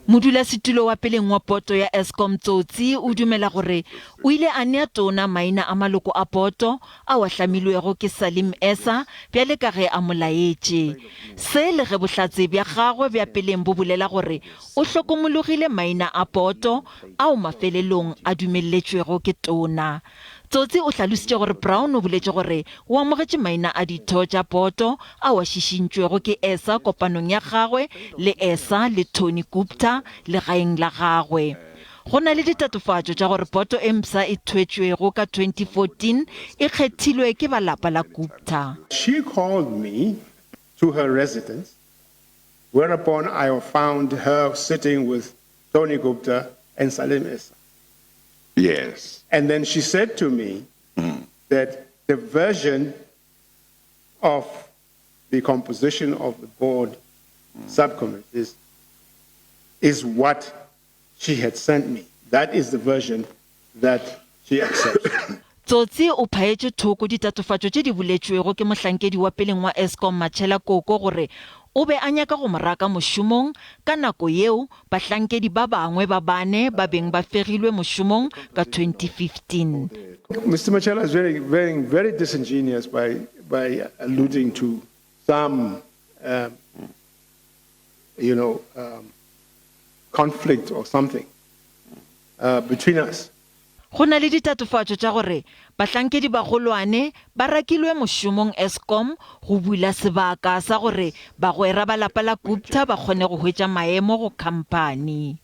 Modulasetulo wa peleng wa poto ya Eskom Tsotsi o dumela gore o ile a nea tona maina a maloko a poto ao a hlamilwego ke Salim Essa bjale ka ge a mo laetše. Se le ge bohlatse bja gagwe bja peleng bo bolela gore o hlokomologile maina a poto ao mafelelong a dumelletšwego ke tona. Tsotsi o hlalositše gore Brown o boletše gore o amogetše maina a ditho tša boto ao a šišintšwego ke Essa kopanong ya gagwe le Essa le Tony Gupta legaeng la gagwe. Go na le ditatofatšo tša gore boto e mpsha e thwetšwego ka 2014 e kgethilwe ke ba lapa la Gupta. She called me to her residence, whereupon I found her sitting with Tony Gupta and Salim Essa. Yes. And then she said to me that the version of the composition of the board subcommittees is what she had sent me. That is the version that she accepts. Tsotsi o phaetše thoko ditatofatšo tše di boletšwego ke mohlankedi wa peleng wa Eskom Matshela Koko gore o be a nyaka go mo raka mošomong ka nako yeo bahlankedi ba bangwe ba bane ba beng ba fegilwe mošomong ka 2015. Mister Matshela is very, very, very disingenuous by, by alluding to some, um, you know, um, conflict or something uh, between us. Go na le ditatofatšo tša gore bahlankedi bagolwane ba rakilwe mošomong Eskom go bula sebaka sa gore bagwera ba lapa la Gupta ba kgone go hwetša maemo go khamphani.